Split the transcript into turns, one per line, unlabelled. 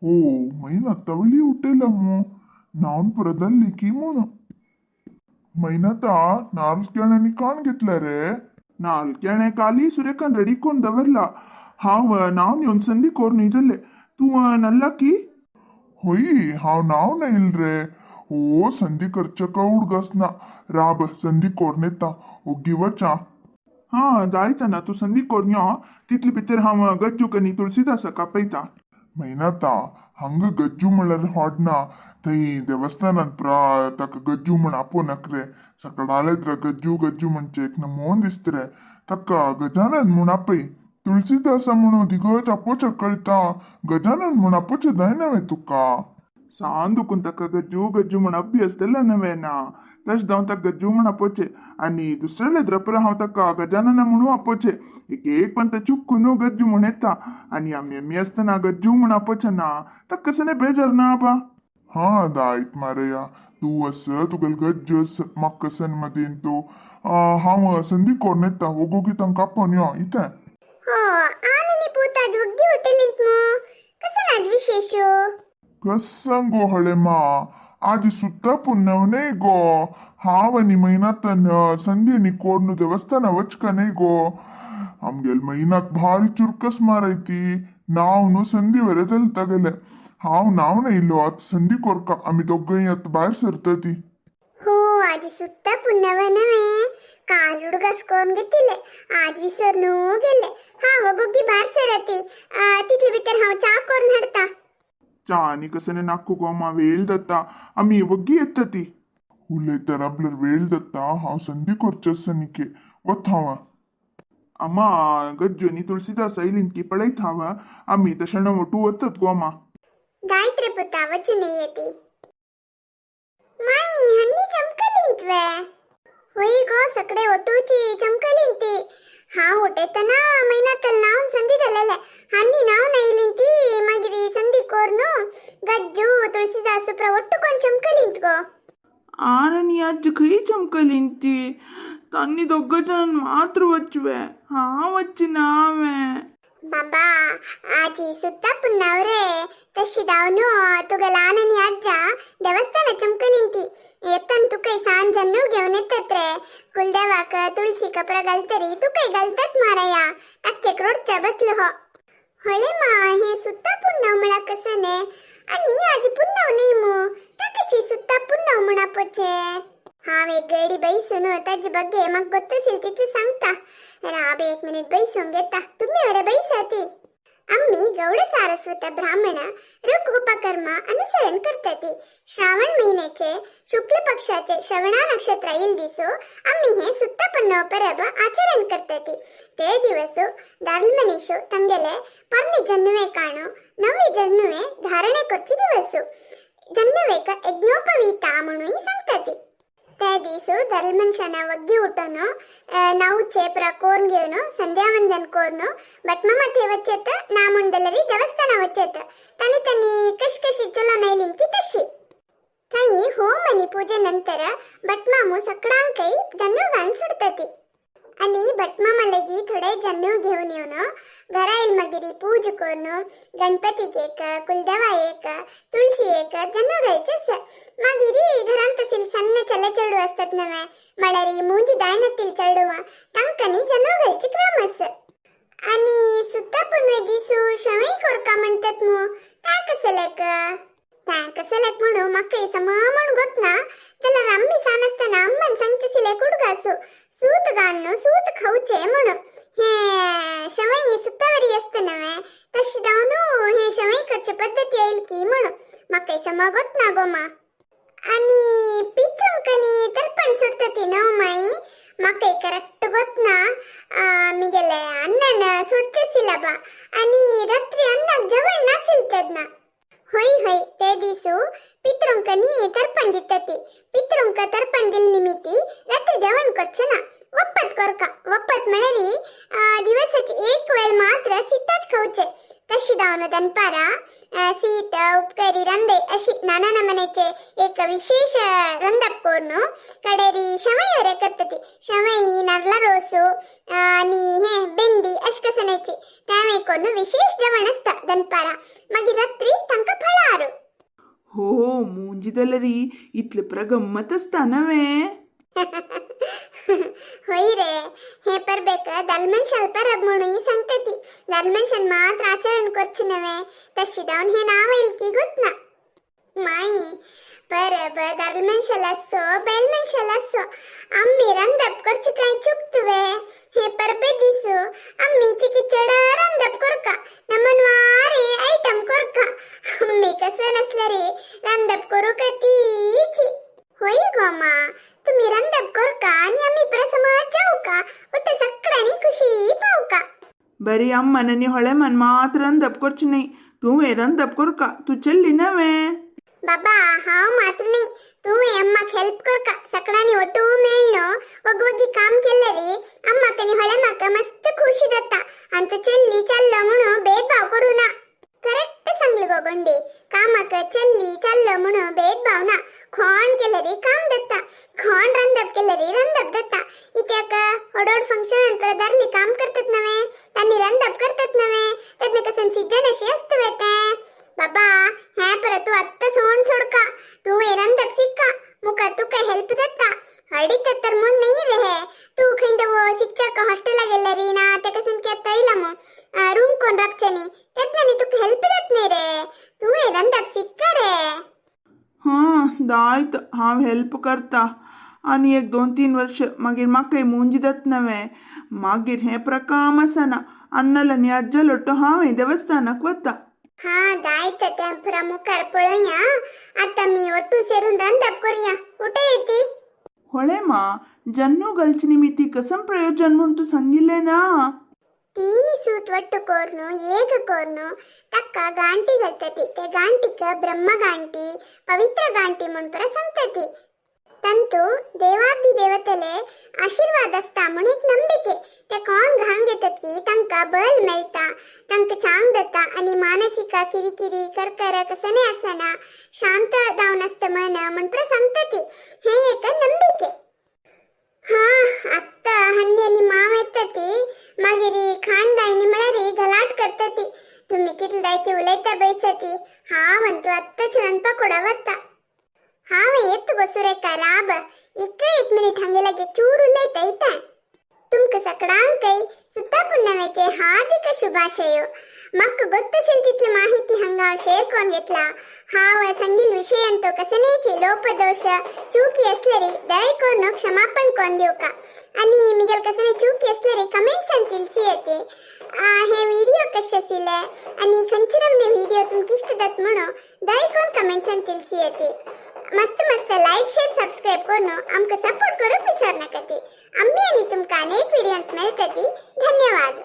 हो मैनाता वयली उठयला मू न्हावन परत जाल्ली की म्हूण. मैनाता नाल्ल केळ्यांनी काण घेतला रे.
नाल्ल केळें काली सुरेखान रेडी करून दवरला. हांव न्हावन येवन संदी करून न्हिदले. तूं न्हल्ला की?
होय, हांव न्हावन येयल रे. हो संदी करचे का उडगास ना. राब, संदी कोरून येता. ओग्गी वच आं.
हा जायतना तूं संदी करून यो, तितले भितर हांव गज्जूक आनी तुळशीदासाक आपयता.
मैनाता, हांगा गज्जू म्हणल्यार होड ना. थंय देवस्थानांत प्रा ताका गज्जू म्हण आपोव नाका रे. सकडालेत रे गज्जू गज्जू म्हणचे एक नमोन दिसता रे. ताका गजानन म्हूण आपय. तुळशीदासा म्हणून दिगच आपोवच्या कळटा. गजानन म्हूण आपोवचें जायना वे तुका?
सान दुखून ताका गज्जू गज्जू म्हण अभ्यास दिला नवे ना, तशें हांव ताका गज्जू म्हण आपोवचें आनी दुसऱ्या द्रपर हांव ताका गजानना म्हणून आपोवचें. एक एक पण ते चुकून गज्जू म्हण येता आनी आमी आमी आसतना गज्जू म्हण आपोवचें ना, ताका कसं बेजार ना बा.
हा दायत मारया, तूं वस, तुगेल गज्जू आस, म्हाका कसन मदीं तूं. हांव संदी कोरून येता. ओगोगी तांकां आपोवन यो इतें.
हो, आननी पूत आज वग्गी होटेलींत मू. कसन आज विशेश?
कसं गो हळेमा, आजी सुद्धा पुण्यव नाही गो. हांव आनी मैनातन संदी आनी कोर्नु देवस्थाना वचका न्ही गो. आमगेल मैनाक भारी चुरकस मारायती. नाव न्हू संदी वरे चलता गेले. हांव नाव येयलो, आतां संदी कोरका. आमी दोगांय आतां भायर सरता ती.
हो, आजी सुद्धा पुण्यव नव्हे. काल उडगास करून घेतिले, आज विसरून गेले. हा वगोगी भायर सरती, तितले भितर हांव च्या करून हाडता.
च्या आनी कसं नाक्कू गो मा, वेळ जाता. आमी वग्गी येता ती.
उलयता राबल्यार वेळ जाता. हांव संदी करचें आसा निके. वता हांव.
अम्मा, गज्जू आनी तुळशीदास आयलीं की पळयत हांव. आमी तशें वटू वतात गो अम्मा.
गायत्री पुता, वचून येती. माई, हन्नी चमकलींत वे. होय गो, सगळे ಒಟ್ಟೂಚಿ ಚಮಕಲಿಂತಿ. हांव उठयतना मैनातल नावन संदी जालेले. हन्नी नाव नयलिंती. मागीर संदी कोर्नु गज्जू तुळशीदास प्र ಒಟ್ಟು ಕೊಂಚ ಚಮಕಲಿಂತ್ ಗೋ.
ಆನನಿ ಅಜ್ಜ ಖೈ ಚಮಕಲಿಂತಿ. ತನ್ನಿ ದೊಗ್ಗ ಜನ ಮಾತ್ರ ವಚ್ಚುವೆ, ಹಾ ವಚ್ಚಿ ನಾವೇ.
बाबा, आजी सुद्धा पुन्हावरे. तशी धावनु तुगेला आननी आज्जा देवस्थान चमकलिंती. येतन तुकय सान जन्नू घेवन येतात रे. कुलदेवाक तुळशी कपरा घालतरी तुकय घालतात माराया. ताक्केक रोडच्या बसलो हो. हळे मा, हे सुद्धा पुन्नाव म्हणा कसं ने? आणि आजी पुन्नाव नाही मू, ता कशी सुद्धा पुन्नाव म्हणा पोचे? हांव एक गडी बैसून ताजे ಬಗ್ಗೆ म्हाका ಗೊತ್ತसिल तितलें सांगता. राब, एक मिनिट बैसून घेता. तुम्ही वरे बैसाती. आम्ही गौड सारस्वत ब्राह्मण ऋक उपकर्म अनुसरण करतात. श्रावण महिन्याचे शुक्ल पक्षाचे श्रवणा नक्षत्र येईल दिसो आम्ही हे सुत्तपन्न परब आचरण करतात. ते दिवस दारुल ತಂಗೆಲೆ ಪರ್ಣಿ ಜನ್ನುವೆ ಕಾಣು ನವ್ವಿ ಜನ್ನುವೆ ಧಾರಣೆ करचे दिवस. जन्नुवेक यज्ञोपवीता म्हणून सांगतात. ते दिस दरल मनशान वग्गी उठून नऊचे प्र कोरून घेवन संध्यावंदन कोरून भटमामा माथे वचेत, ना म्हणदलरी देवस्थाना वचेत. तनी तनी कशी कशी चलो नैलीन की तशी. थंय होम आणि पूजे नंतर भटमामू सकडांकय जन्नू घालून सोडतात आणि भटमामा लेगीत थोडे जन्नू घेवन येवन घरा येयल मागीर पूज करून गणपतीक एक, कुलदेवा एक, तुळशी एक जन्नू घालचे आसा. मागीर घरांत तशील सण्ण चले चेडू आसतात नवे, म्हळ्यार मुंज जायनातील चेडवां, तांकांनी जन्नू घालची क्रम आसा. आणि सुद्धा पुनवे दिसू शवई कोरका म्हणतात मू, काय कसं लेक? काय कसं लेक म्हणू म्हाका सम म्हण गोत ना. जाल्यार आमी सान आसतना अम्मान सांगचे सिले कुडगासू सूत घालून सूत खावचे म्हणून. हे शवई सुतावरी आसता नवे, तशी जावन हे शवई करचे पद्दत येईल की म्हणून. म्हाका सम गोत ना गो मा. आणि पितृंकनी तर्पण सुटता न्हू माई, म्हाका करेक्ट गोत ना. मिगेले अण्णन सुटचेसिಲ್ಲ बा. आणि रात्री अन्नाक जेवण नासिल तेन्ना. होय होय, ते दिसू पितृंकनी तर्पण दितती. पितृंक तर्पण दिल निमित्ती रात्री जेवण करचे ना. वप्पत कोरका. वप्पत म्हळ्यार दिवसाची एक वेळ मात्र सीताच खावचे. तशी धावन दनपारा सीत उपकरी रंदे अशी नाना नमनेचे एक विशेष रंदप करून कडेरी शवई वरे करतती. शवई, नारला रोसू आणि हे बेंदी अश कसण्याची त्यावेळी करून विशेष जेवण असता दनपारा. मागीर रात्री तांकां
हो, मुंजी जाल्यार इतले पुरा गम्मत आसता नवे.
होय रे, हे परबेक दलमनशाल परब म्हणून सांगतती. दलमनशान मात्र आचरण करचे नवे, तशी जावन हे नाव इलकी गोतना. माई, परब दलमनशाल असो बैलमनशाल असो, आम्ही रंदप करचे काय चुकतवे? हे परबे दिसू आम्ही चिकी चड रंदप करका, नमनवारे आयटम करका. आम्ही कसं नसलं रे रंदप करू का तीची. होय गो मा, तुम्ही रंदप करका आणि आम्ही प्रसमात जाऊ का, ಒಟ್ಟು ಸಕ್ಕಡನಿ ಖುಷಿ पावका.
बरी, अम्मान आनी होळेमान मात्र रंदप करचें न्ही, तुवें रंदप करका. तूं चल्ली नवे?
बाबा, हांव मात्र न्ही, तुवें अम्माक हेल्प करका. सकडानी ಒಟ್ಟು ಮೇಳ್ನು ಒಗ್ಗಿ काम केलं रे अम्माक आनी होळेमाक मस्त खुशी जाता. अंत चल्ली चल्लो म्हणून भेदभाव करू ना. करेक्ट सांगली गो गोंडी. कामाक चल्ली चल्लो म्हणून भेदभाव ना. खोण केलं रे काम दत्ता, खोण रंदप केलं रे रंदप दत्ता. इत्याक होडोड फंक्शन अंतर दारली काम करतात नवे, त्यांनी रंदप करतात नवे, त्यातने कसं सिजन अशी असतं ते. बाबा, हे परत तू आत्ता सोड सोडका. तू रंदप शिक्का, मुखार तुका हेल्प दत्ता. हळदीक तर म्हूण नाही रे. तू खंय दवो शिक्षक हॉस्टेला गेले रे ना, तेका संख्या तैला मग रूम कोण राबचे न्ही, तेतना न्ही तुका हेल्प जात नाही रे. तू रंदप शिक्का रे.
हां, दायत हांव हेल्प करता आनी एक 2-3 वर्ष, मागीर म्हाकाय मुंजी जाता नवे. मागीर हें पुरा काम आसना. अन्नल आनी आज्जा लोट्टो हांव देवस्थानाक वता.
हा, दायत त्या पुरा मुखार पळोवया. आता मी ಒಟ್ಟು ಸೇरून रंदप करूया. उठे येती.
होळे मा, जन्नू घालचे निमित्ती कसम प्रयोजन म्हूण तूं सांगिल्लें ना?
तीनी सूत ಒಟ್ಟು ಕೋರ್ನು ಏಕ ಕೋರ್ನು ತಕ್ಕ ಗಾಂಟಿ घालतती. ते गांटीक ब्रह्म गांटी, पवित्र गांटी म्हूण ಪರ सांगतती. ತಂತು ದೇವಾದಿ ದೇವತೆಲೆ ಆಶೀರ್ವಾದ असता म्हूण एक ನಂಬಿಕೆ. ते कोण घालून घेतात की तांकां बल मेळटा, तांकां चांग जाता आनी मानसिक किरिकिरी करकर कसने आसना, शांत जावन आसता मन म्हूण परा सांगतती. हे एक ನಂಬಿಕೆ. हा, आत्ता हन्नी आनी माव येतती, मागीर खांड म्हळ्यार गलाट करतती. तुम्ही कितले दायकी उलयता बैसती. हांव अंतू आत्ताच रांदपाक कुडा वता. हांव येत गो सुरेखा, राब इक एक मिनिट हांगे लागी चूर उलयता येता. तुमकां सगळ्यांकय सुता पुनवेचे हार्दिक शुभाशय. म्हाका ಗೊತ್ತಸಿಲ್ तितली माहिती हांगा हांव शेअर करून घेतला. हांव सांगिल विशयांतो कसनेची लोपदोष चुकी असलेरी दया करून क्षमापण करून दिवका आणि मिगेल कसने चुकी असलेरी कमेंट्सान ತಿಳಿಸಿ येते. हे व्हिडिओ कशे आशिल्ले आणि खंयचे नमने व्हिडिओ तुमकां इश्ट जात म्हणून दया करून कमेंट्सान ತಿಳಿಸಿ येते. मस्त मस्त लाईक, शेअर, सबस्क्राईब करून आमकां सपोर्ट करूंक विसर नाकाती. आम्ही आनी तुमकां अनेक व्हिडिओंत मेळटली. धन्यवाद.